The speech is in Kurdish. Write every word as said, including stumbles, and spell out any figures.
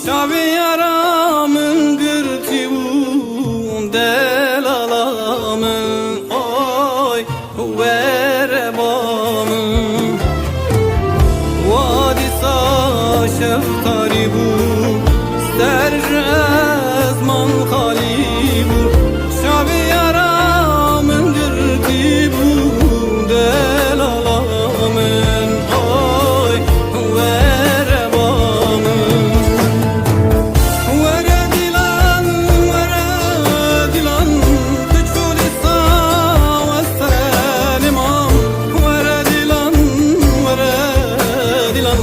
Çavê yara min girtî bû, delala min, oy, were ba min. Wa dîsa şev tarî bû, ser ji ezman xalî bû. Çavê yara min girtî bû, delala min, oy, were ba min. Were dîlan, were dîlan, tu çolî sa weste lê mam. Were dîlan, were dîlan,